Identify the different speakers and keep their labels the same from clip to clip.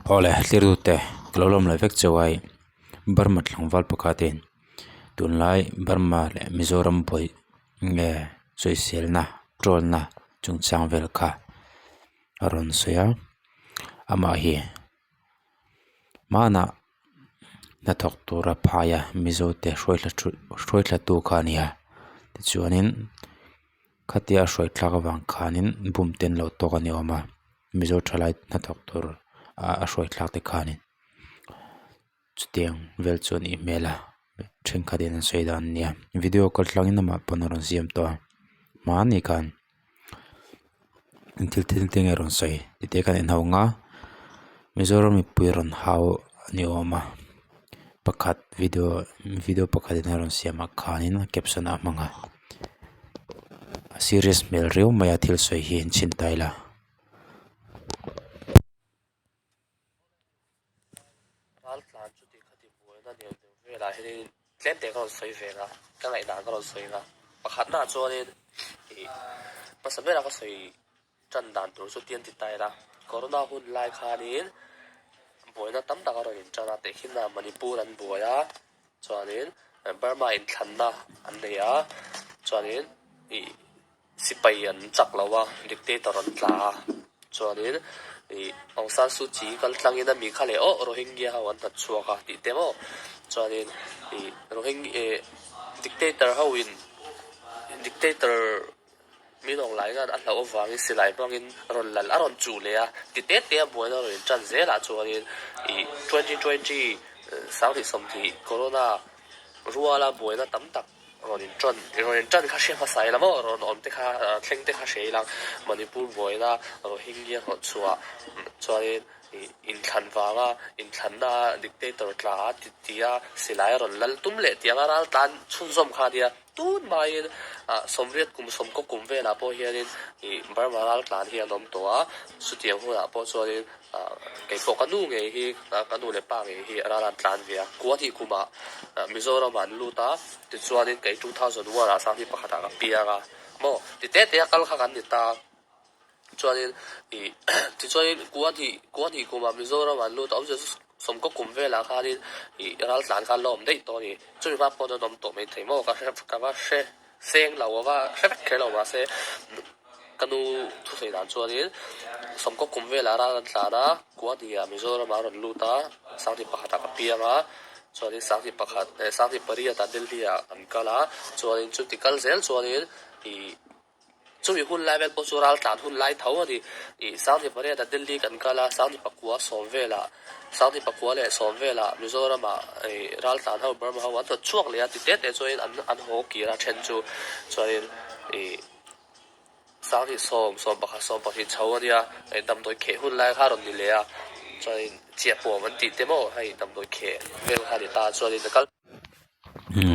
Speaker 1: Awle thliru te ka lo lawm leh vek chauh a ih Burma tlangval pakhatin tunlai Burma leh Mizoram buai nge sawiselna tawlna chungchang vel kha a rawn sawi a amah hi hmanah hnathawk tura phaia Mizo te hruai thla tu kha a ni a tichuanin. Khatia a hruai thlak avang khanin bum te an lo tawk a ni awm a mizo thalai hnathawk tur a a hruai thlak te khanin chutiang vel chu a nih hmel a thenkhat in an sawi dan a nia video kal tlangin amah pawn a rawn siam tawh a hmani khan thil thil te nge a rawn sawi tite khan en ho ang a mizoram mipui rawn hau a ni awm a pakhat video video pakhat in a rawn siam ah khanin caption ah a hmang a. A serious hmel riau mai a thil sawi hi an chhin ta ila.
Speaker 2: Ral tlan chu tih kha ti buaina neuh neuh velah hianin tlem te ka rawn sawi ve ang a, ka ngaihdan ka rawn sawi ang a. Pakhatna ah chuanin ih hmasa bera ka sawi tan dan tur chu tian ti ta ila, Corona hun lai khanin buaina tam tak a rawn intan a, tehkhin ah Manipur an buai a, chuanin Burma inthlanna an nei a, chuanin ih sipai an chak lo a, dictator an tla a, chuanin ih Aung San Suu Kyi kal tlangin a mi kha leh aw Rohingya ho an hnat chhuak a tih te maw, chuanin ih Rohingya eh dictator ho in dictator. Min awng lai ngan a hlauh avangin silai hmangin rawn lal a rawn chuh leh a, ti te te a buaina rawn intan zelah chuanin ih 2020 sanghnih sawmhnih corona ruala buaina tam tak rawn intan rawn intan kha hria hmasa ila maw rawn awm te kha thleng te kha hria ila Manipur buaina Rohingya hnawhchhuah chuanin ih inthlan vanga inthlanna dictator tla a ti tia silai a rawn lal tum leh tianga ral tlan chhunzawm kha a nia. Tun maiin sawmriat kum sawmkaw kum velah pawh hianin ih Burma ral tlan hi an awm tawh a, chutiang hunah pawh chuanin keipawh ka nu ngei hi ka nu leh pa ngei hi ral an tlan ve a, Kuahnih kumah Mizoramah an lut a, tichuanin kei 2001 ah Sanghnih pakhatah ka piang a, maw ti te te a kal kha kan ni ta. Chuanin ih tichuanin Kuahnih Kuahnih kumah Mizoram an lut a awmzia chu sawmkaw kum velah khanin ih ral tlan kha an la awm daih tawh a ni. Chumi hma pawh chuan an awm tawh maithei maw ka hre ka va hre seng lo a va hre vek kher lo mahse ka nu thusawi dan chuanin sawmkaw kum velah ral an tlan a Kuahnih-ah Mizoram an rawn lut a Sanghnih pakhatah ka piang a chuanin Sanghnih pakhat eh Sanghnih pariatah Delhi-ah an kal a chuanin chuti kal zel chuanin ih Chumi hun lai vel pawh chu ral tlan hun lai tho a ni. Ih, Sanghnih pariatah Delhi kan kal a, Sanghnih pakua sawm velah, Sanghnih pakua leh sawm velah Mizoramah ih ral tlan ho, Burma ho an hnawt chhuak leh a, ti te te chuanin an an haw kir a then chu. Chuanin ih Sanghnih sawm, sawm pakhat, sawm pahnih chho a nia, ih damdawi kheh hun lai kha a rawn ni leh a, chuanin chiahpuam an tih te maw hei damdawi kheh vel kha a ni ta chuanin a kal.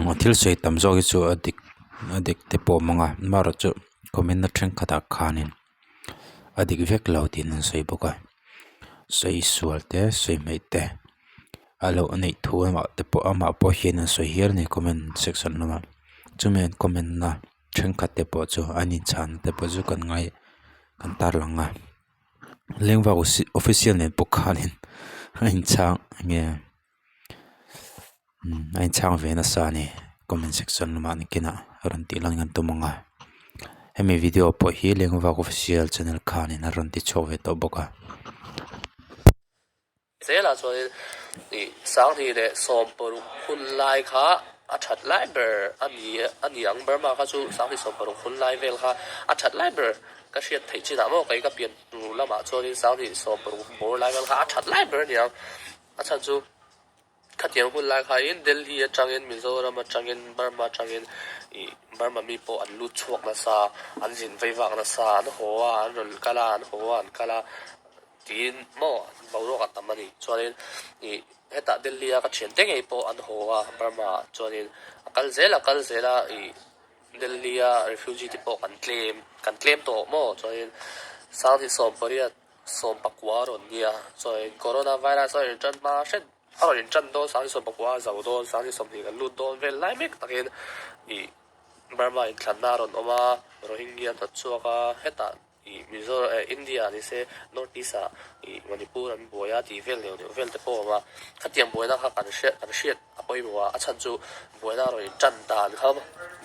Speaker 1: A thil sawi tam zawk hi chu a dik a dik te pawh a hmang a amaherawhchu comment na thenkhatah khanin a dik vek lo tiin an sawi bawk a sawi sual te sawi hmaih te a lo neih thu amah te pawh amah pawh hian a sawi hial a ni comment section lamah chumi an comment na thenkhat te pawh chu an inchhan te pawh chu kan ngai kan tarlang a lengva official nen pawh khanin a inchhang nge. A inchhang ve nasa a ni comment section lamah nakinah rawn tih lan kan tum ang a hemi video pawh hi lengvak official channel khanin a rawn ti chhuak ve tawh bawk a.
Speaker 2: Zelah chuanin ih Sanghnih leh sawmparuk hun lai kha a that lai ber a ni a ni ang Burma kha chu Sanghnih sawmparuk hun lai vel kha a that lai ber ka hriat theih chinah maw kei ka pian hnu lamah chuanin Sanghnih sawmparuk bawr lai vel kha a that lai ber a ni ang. A chhan chu khatiang hun lai khain Delhi atangin Mizoram atangin Burma atangin ih Burma mi pawh an lut chhuak nasa an zin vei vak nasa an haw a an rawn kal a an haw a an kal a tiin maw boruak a tam a ni chuanin ih hetah Delhi a ka thiante ngei pawh an haw a Burma ah chuanin a kal zel a kal zel a ih Delhi a refugee te pawh kan tlem kan tlem tawh maw chuanin Sanghnih sawmpariat Sawmpakua a rawn nia, chuan Corona virus a rawn intan hma hret a rawn intan dawn Sanghnih sawmpakua a zo dawn Sanghnih sawmhnih kan lut dawn vel lai mek takin ih Burma inthlanna a rawn awm a, Rohingya an hnawt chhuak a, hetah. Ih Mizo eh India ni se North East ah ih Manipur an buai a tih vel neuh neuh vel te pawh a awm a, khatiang buaina kha kan hriat kan hriat a pawimawh a, a chhan chu buaina rawn in tan dan kha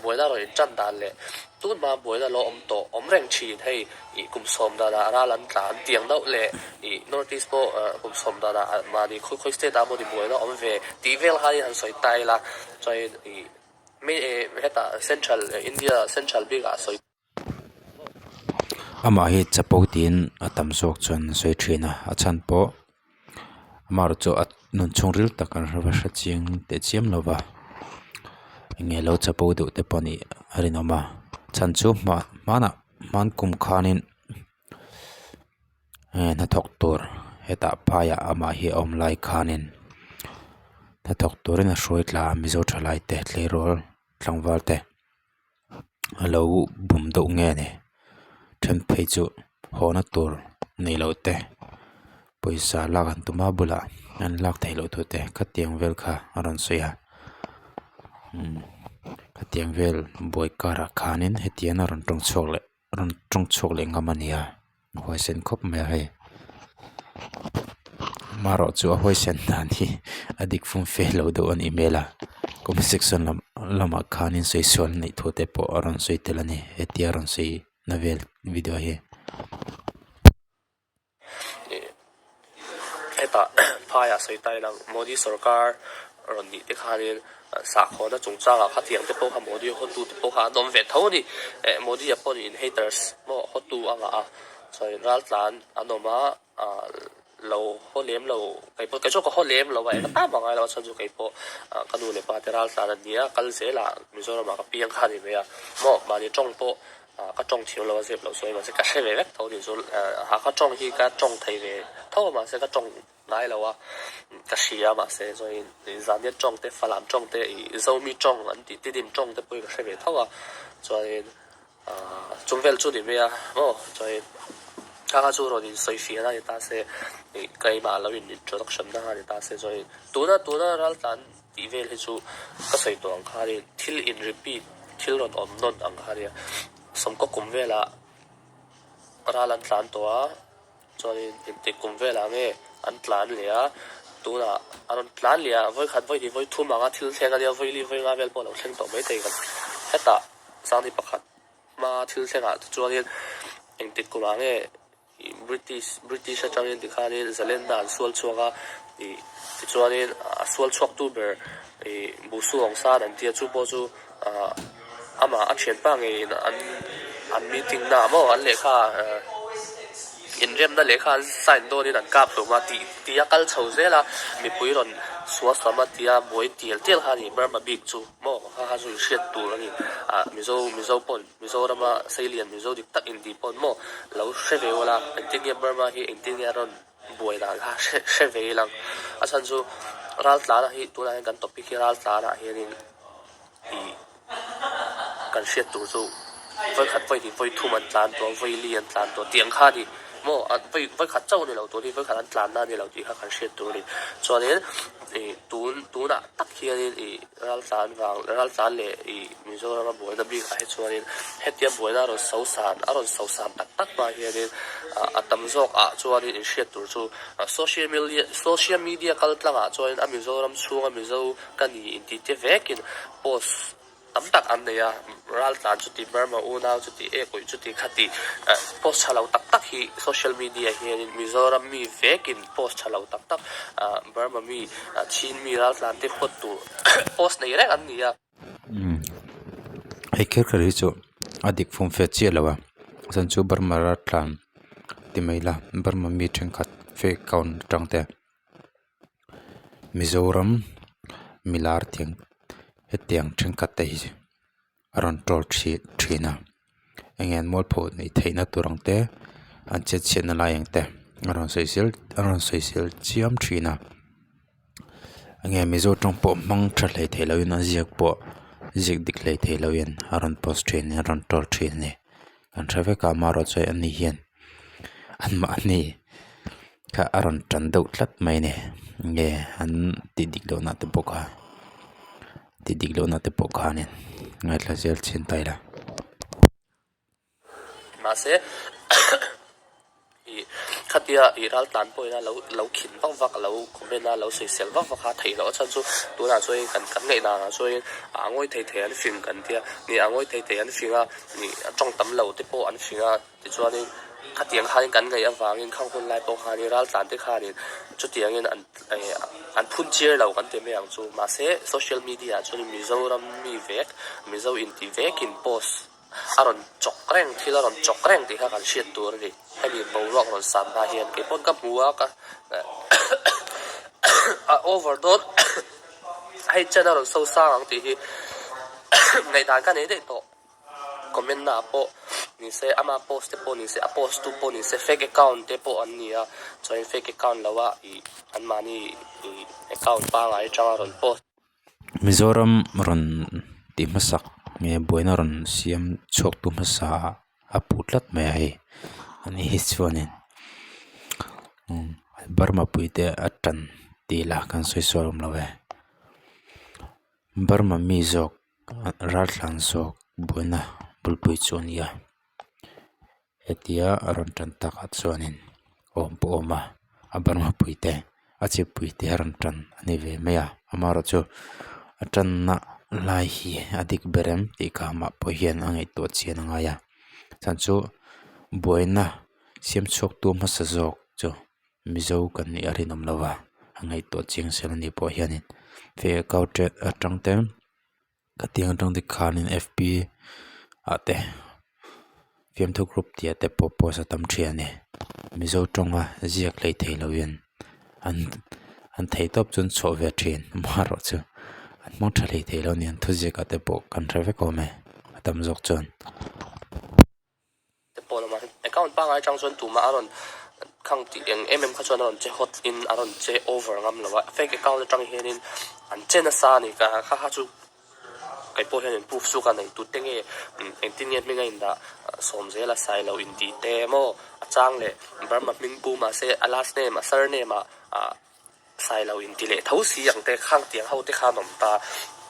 Speaker 2: buaina rawn in tan dan leh tun hma buaina lo awm tawh awm reng thin hei ih kum sawm danah ral an tlan tiang deuh leh ih North East pawh kum sawm danah mahni khawi khawi state ah mawni buaina awm ve tih vel kha han sawi ta ila chuan ih hetah Central India Central bik ah sawi.
Speaker 1: Amah hi chapo tiin a tam zawk chuan an sawi thin a a chhan pawh amaherawh chu a nun chhungril tak an va hre chiang teh chiam lo va eng nge lo chapo deuh te pawh nih a rinawm a chhan chu hma hmanah hman kum khanin hnathawk tur hetah phaiah amah hi a awm lai khanin hnathawk turin a hruai tla a mizo thalai te tleirawl tlangval te. A lo bum deuh nge ni then phei chu haw na tur nei loh te pawisa lak an tum a bulah an lak theih loh thu te khatiang vel kha a rawn sawi a umm khatiang vel buai karah khanin hetiang a rawn tawng chhuak leh rawn tawng chhuak leh ngam a ni a. A huaisen khawp mai a hei amaherawh chu a huaisen dan hi a dik fum fe lo deuh a nih hmel a comment section lam lamah khanin sawi sual neih thu te pawh a rawn sawi tel a ni hetia rawn sawi na vel video hi.
Speaker 2: Hetah phaiah sawi ta ila Modi sorkar rawn nih te khanin sahkhawna chungchangah khatiang te pawh kha Modi hawtu te pawh kha an awm ve tho a ni. Modi-a pawh niin haters maw hawtu a ngah a, chuan raltlan an awm a, lo haw lem lo kei pawh kei chu ka haw lem lo a eng atan a ngai lo a chhan chu kei pawh ka nu leh pa te raltlan an ni a, kal zelah Mizoramah ka piang kha a ni mai a, maw mahni tawng pawh ka tawng thiam lo a zep loh sawi mahse ka hre ve vek tho a ni chu Hakha tawng hi ka tawng thei ve tho a mahse ka tawng ngai lo a ka hria mahse chuanin Zania tawng te Falam tawng te ih Zomi tawng an tih Tidim tawng te pawh hi ka hre ve tho a chuanin chung vel chu ni mai a maw chuanin kha kha chu rawn in sawi fiah na ni ta se ih keimah lo in introduction na ni ta se chuanin tuna tuna raltlan Tih vel hi chu ka sawi tawh ang kha a ni. Thil in repeat, thil rawn awm nawn ang kha a nia. Sawmkaw kum velah ral an tlan tawh a, chuanin engtik kum velah nge an tlan leh a, tunah a rawn tlan leh a, vawikhat vawihnih vawithum anga thil thleng a nia, vawili vawinga vel pawh a lo thleng tawh maithei kan hetah Sangni pakhat hma thil thlengah te chuanin engtik kumah nge British British atangin tikhanin zalenna an sual chhuak a, ih tichuanin a sual chhuaktu ber ih Busu Aung San an tia chu pawh chu ah amah a thianpa ngeiin an an meeting na maw an lehkha ah inremna lehkha an sign dawnin an kap hlum a tih tih a kal chho zel a, mipui rawn suasam a tia buai tial tial kha a ni Burma bik chu maw kha kha chu inhriat tur a ni ah Mizo Mizo pawn. Mizorama Seilian Mizo dik tak intih pawh maw lo hre ve ula, engtin nge Burma hi engtin nge a rawn buai dan kha hre hre ve ilang. A chhan chu Raltlana hi tunah hian kan topic hi Raltlana hianin ih kan hriat tur chu vawikhat vawi hnih vawi thum an tlan tawh vawi li an tlan tawh tih ang kha a ni maw vawi vawikhat chauh a ni lo tun hi vawikhat an tlanna a ni lo tih kha kan hriat tur a ni. Chuanin ih tun tunah tak hianin ih Raltlan vang, Raltlan leh ih Mizorama buaina bik ah hi chuanin hetia buaina a rawn so san, a rawn so san tak tak hma hianin a tam zawk ah chuanin inhriat tur chu social media social media kal tlang ah chuanin a Mizoram chhunga Mizo ka ni intih te vekin post tam tak an nei a, Raltlan chuti Burma unau chuti e kawih chuti khati post tha lo tak tak hi social media hianin Mizoram mi vekin post tha lo tak tak Burma mi Chin mi raltlan te huat tur post nei reng an ni a.
Speaker 1: Umm hei kher kher hi chu a dik fum fe chiah lo a chuan chu Burma raltlan ti mai ila Burma mi thenkhat fake account atang te Mizoram milar tiang hetiang thenkhat te hi a rawn troll thin a eng nge an mualpho neih theihna tur ang te an chet chhiatna lai ang te a rawn sawi zel a rawn sawi zel chiam thin a eng nge mizo tawng pawh hmang tha hlei thei lo in a ziak pawh ziak dik hlei thei lo in a rawn post thin a rawn troll thin a ni kan hre vek a amaherawhchu chu ani hian anmahni kha a rawn tan deuh tlat mai a ni nge an tih dik lohna te pawh kha tih dik lohna te pawh khanin ngaithla zel chhin ta ila.
Speaker 2: Mahse. Ih khatia ih ral tlan pawhin a lo lo khin vak vak a lo comment a lo sawisel vak vak a theih loh a chhan chu tunah chuan kan kan ngaih danah chuan a ngawi thei thei an fing kan tia ni a ngawi thei thei an fing a nih a tawng tam lo te pawh an fing a tichuanin khatiang khanin kan ngaih avangin khang hun lai pawh khanin ral tlan te khanin chutiangin an eh an phun chiar lo kan ti mai ang chu mahse social media ah chuan Mizoram mi vek Mizo inti vekin post A rawn chawk reng, thil a rawn chawk reng tih kha kan hriat tur a ni. Hemi boruak rawn san hma hian kei pawn ka hmu a, ka a over dawn hei chen a rawn so sang ang tih hi ngaihdan ka nei daih tawh. Comment na ah pawh ni se, ama post te pawh ni se, a post tu pawh ni se, fake account te pawh an ni a, chuan fake account lo a ih anmahni ih account pangngai atanga rawn post.
Speaker 1: Mizoram rawn tih hmasak nge buaina rawn siam chhuak tu hmasa a puh tlat mai a hei ani hi chuanin Burma pui te a tan tih lah kan sawi sawi awm lo e Burma mi zawk raltlan zawk buaina bulpui chu a ni a. Hetia a rawn tan takah chuanin awm pawh a awm a a burma pui te a chipui te a rawn tan a ni ve mai a amaherawh chu a tanna lai hi a dik ber em tih kha amah pawh hian a ngaihtuah chian a ngai a chhan chu buaina siam chhuak tu hmasa zawk chu mizo kan nih a rinawm lo va a ngaihtuah chiang sel a ni pawh hianin atang te. Ka tiang atang te khanin fb ah te fiamthu group tih ah te pawh post a tam thin a ni mizo tawnga ziak hlei thei lo hian an an theih tawp chuan chhuah ve thin amaherawh chu an hmang tha hlei thei lo a ni an thuziak ah te pawh kan hre vek awm e a tam zawk chuan.
Speaker 2: Te pawh lamah hian account pangngai atang chuan tumah a rawn khang tih eng em em kha chuan a rawn che hot in a rawn che over ngam lo a fake account atang hianin an che nasa a ni ka kha kha chu kei pawh hian proof chu ka nei tute nge engtin nge hming a indah sawm zel a sai lo intih te maw a chang leh Burma hming pu mahse a last name a surname ah ah Sai lo inti leh tho si ang te khang tiang ho te khan awm ta.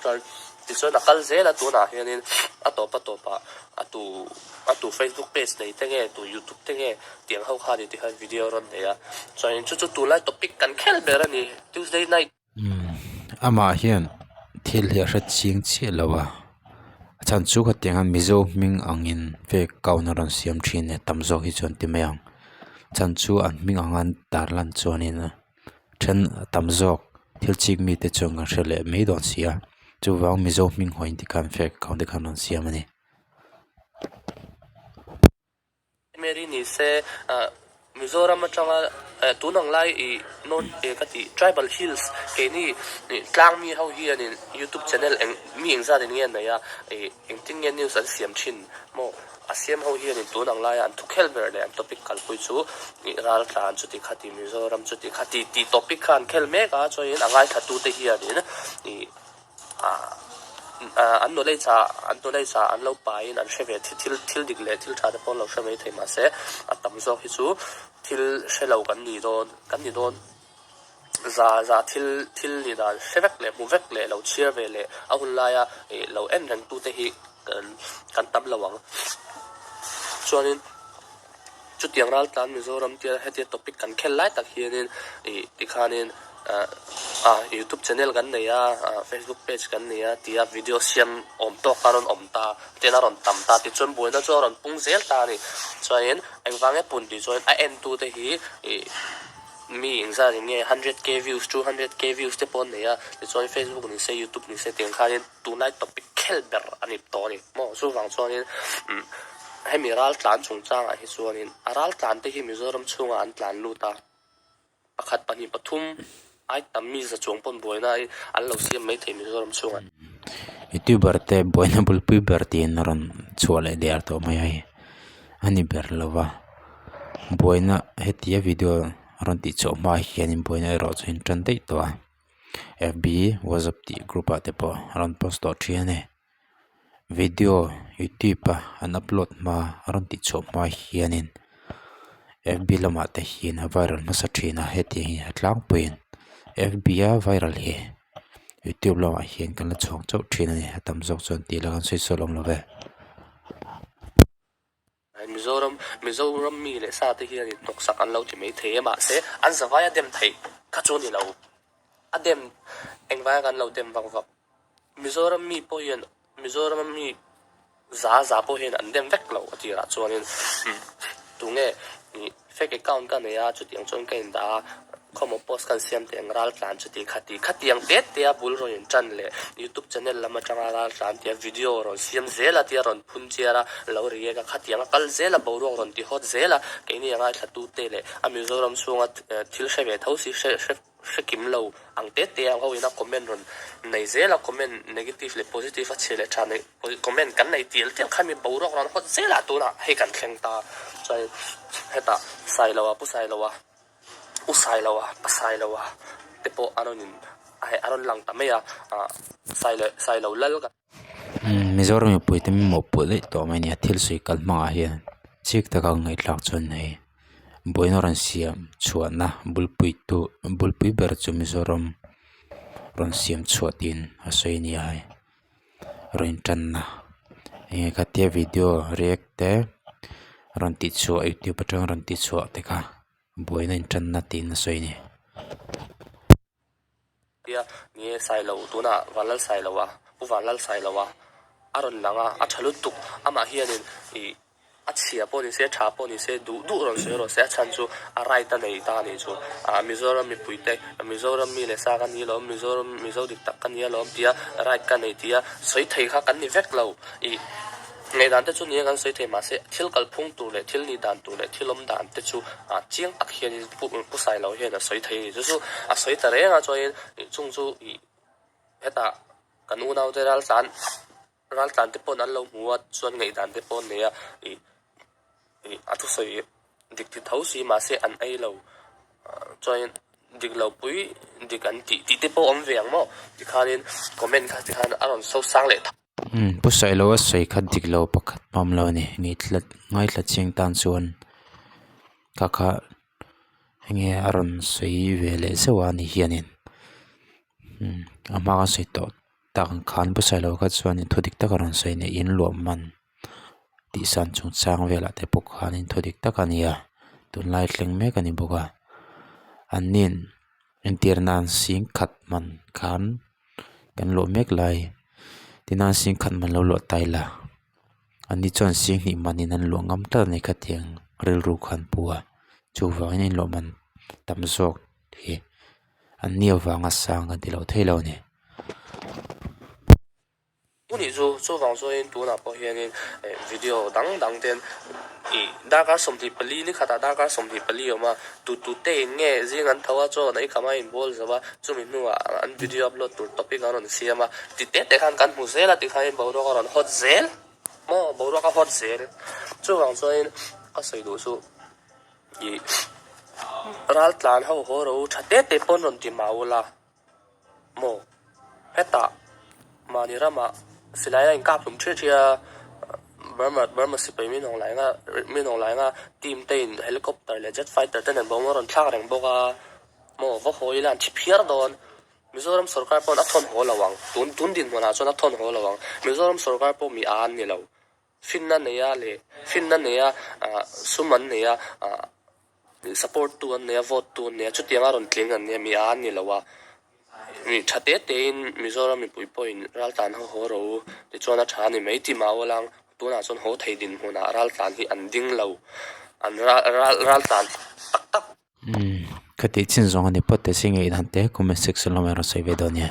Speaker 2: Chuan tichuan a kal zel a tunah hianin a tawp a tawpah a tu a tu Facebook page nei te nge tu YouTube te nge tiang ho khan inti khan video rawn nei a. Chuanin chu chu tunlai topic kan khel ber a ni Tuesday night.
Speaker 1: Umm amah hian thil hi a hre ching chiah lo a, a chhan chu khatiang hian Mizo hming angin fake account a rawn siam thin e tam zawk hi chuan ti mai ang. Chhan chu an hming ang an tarlan chuanin a. Then a tam zawk thil chik mite chuan kan hre leh mai dawn si a chuvang Mizo hming haw in tikhan fake account te khan rawn siam a ni.
Speaker 2: Mary ni se ah Mizoram atanga eh tun ang lai ih North eh ka tih Tribal Hills keini ih tlang mi ho hianin YouTube channel eng mi engzat in nge nei a ih Engtin nge news an siam thin maw? A siam ho hianin tun ang laia an thukhel ber leh an topic kalpui chu ih ral tlan chuti khati Mizoram chuti khati tih topic kha an khel mek a, chuanin a ngaithlatute hianin ih ah an knowledge ah an knowledge ah an lo paiin an hre ve thil thil dik leh thil tha te pawh an lo hre mai thei mahse a tam zawk hi chu thil hre lo kan ni dawn kan ni dawn. Za za thil thil ni dan hre vek leh hmu vek leh lo chhiar ve leh a hun laia ih lo en reng tute hi kan kan tam lo ang. Chuanin chutiang ral tlan Mizoram tia hetia topic kan khel lai tak hianin ih tikhanin ah ah youtube channel kan nei a ah facebook page kan nei a tia video siam awm tawk a rawn awm ta ten a rawn tam ta tichuan buaina chu a rawn pung zel ta a ni. Chuanin engvang nge pun tih chuan a entute hi ih. Mi engzat in nge 100k views, 200k views te pawh an nei a, tichuan Facebook ni se YouTube ni se tiang khanin tunlai topic khel ber a ni tawh a ni maw? Chuvang chuanin umm hemi ral tlan chungchangah hi chuanin a ral tlan te hi Mizoram chhungah an tlan lut a, pakhat pahnih pathum ai tam mi za chuang pawn buaina an lo siam maithei Mizoram chhungah.
Speaker 1: Youtuber te buaina bulpui ber tiin a rawn chhuah leh der tawh mai a hei a ni ber lo va buaina hetia video rawn tih chhuah hma hianin buaina erawh chu a intan daih tawh a fb whatsapp tih group ah te pawh a rawn post tawh thin a ni video youtube a an upload hma a rawn tih chhuah hma hianin fb lamah te hian a viral hmasa thin a hetiang hi a tlangpuiin fb a viral hi. Youtube lamah hian kan la chhuak chauh thin a ni a tam zawk chuan tih la kan sawi sawi lawm lo ve.
Speaker 2: Mizoram Mizoram mi leh sa te hianin hnawksak an lo ti mai thei e mahse an zavaia dem theih kha chu a ni lo. A dem engvanga kan lo dem vak vak. Mizoram mi pawh hian Mizoram mi za za pawh hian an dem vek lo a tirah chuanin tunge ih fake account ka nei a chutiang chuan ka indah a khawmaw post kan siam teh ang ral tlan chuti khati khatiang te te a bul rawn in tan leh youtube channel lam atanga ral tlan tia video rawn siam zel a tia rawn phun chiar a lo react a khatiang a kal zel a boruak rawn ti hawt zel a keini a ngaithla tu te leh a Mizoram chhunga thil hre ve tho si hre hre Hre kim lo ang te te ang ho ina comment rawn nei zel a, comment negative leh positive a chhe leh tha nei comment kan nei tial tial kha mi boruak rawn hawt zel ah tunah hei kan thleng ta chuan hetah Sailoa Pu Sailoa U Sailoa Pa Sailoa te pawh a rawn in a rawn lang ta mai a ah Sailo Sailo lal kan
Speaker 1: Mizoram mipui te mawhpawlh daih tawh mai a nia thil sawi kal hmangah hian chik taka ngaihthlak chuan hei buaina rawn siam chhuahna bulpui tu bulpui ber chu Mizoram rawn siam chhuah tiin a sawi a ni a hei rawn intanna eng nge khatia video react te rawn tih chhuah youtube atanga rawn tih chhuah te kha buaina intanna tiin a sawi a ni.
Speaker 2: Tia ni e Sailo tunah Vanlal Sailoa Pu Vanlal Sailoa a rawn lang a, a tha lutuk amah hianin ih a chhia pawh ni se tha pawh ni se duh duh rawn sawi rawh se a chhan chu a right a nei ta a nih chu ah Mizoram mipui te Mizoram mi leh sa ka ni alawm Mizoram Mizo dik tak ka ni alawm tia right ka nei tia sawi thei kha kan ni vek lo ih. Ngaihdan te chu ni a kan sawi thei mahse thil kalphung tur leh thil nih dan tur leh thil awm dan te chu ah chiang tak hianin pu pu Sailo hian a sawi thei a ni. Chu chu a sawi ta reng a chuanin ih chung chu ih hetah kan unau te raltlan raltlan te pawn an lo hmu a chuan ngaihdan te pawh an nei a ih ih a thusawi dik ti tho si mahse an ei lo chuanin dik lo pui dik an tih tih te pawh awm ve ang maw tikhanin comment kha tikhan a rawn so sang leh tho.
Speaker 1: Umm pu Sailo a sawi kha dik lo pakhat hmawm lo a ni ngaithla ngaithla chiang tan chuan kha kha enge a rawn sawi ve leh zeuh a ni hianin umm a hma a sawi tawh tak ang khan pu Sailo kha chuan thu dik tak a rawn sawi a ni in luah man tih san chung chang velah te pawh khanin thu dik tak a ni a tunlai thleng mek a ni bawk a an nin entir nan sing khat man khan. Kan luah mek lai tina sing khat man lo luah ta ila an ni chuan sing hnih manin an luah ngam tlat a ni khatiang rilru kha an pu a chuvangin in luah man tam zawk hi an ni avanga sang kan ti lo thei lo a ni.
Speaker 2: Pu nih chu chuvang chuanin tunah pawh hianin video dang dang ten ih darkar 24 ni khatah darkar 24 a awm a tu tu te in nge zing an tho a chaw an ei kham a inbual zo a chumi hnuah an video upload tur topic an rawn siam a ti te te khan kan hmu zel a tikhain boruak a rawn hawt zel maw boruak a hawt zel chuvang chuanin ka sawi duh chu ih ral tlan ho haw ro tha te te pawn rawn ti mau la. Maw? Hetah mahni ramah silai a inkap hlum ṭhiah ṭhiah a, Burma Burma sipai min awng lainga min awng lainga team te in helicopter leh jet fighter te nen bawm a rawn thlak reng bawk a, maw va haw ila an thi phiar dawn. Mizoram sorkar pawn a thawn haw lo ang, tun tun dinhmunah chuan a thawn haw lo ang. Mizoram sorkar pawh mi a an ni lo. Finna neia leh finna neia ah sum an nei a ah support tu an nei a vote tu an nei a chutianga rawn tling an nia mi a an ni lo a mi tha te te in Mizoram mipui pawhin raltlan ho haw ro tichuan a tha a ni mai tih mah awl ang tunah chuan haw thei dinhmunah raltlan hi an ding lo an ral ral raltlan tak tak.
Speaker 1: Umm khati chin zawng a ni phawt te si ngei dan te comment section lamah erawh sawi ve dawn nia.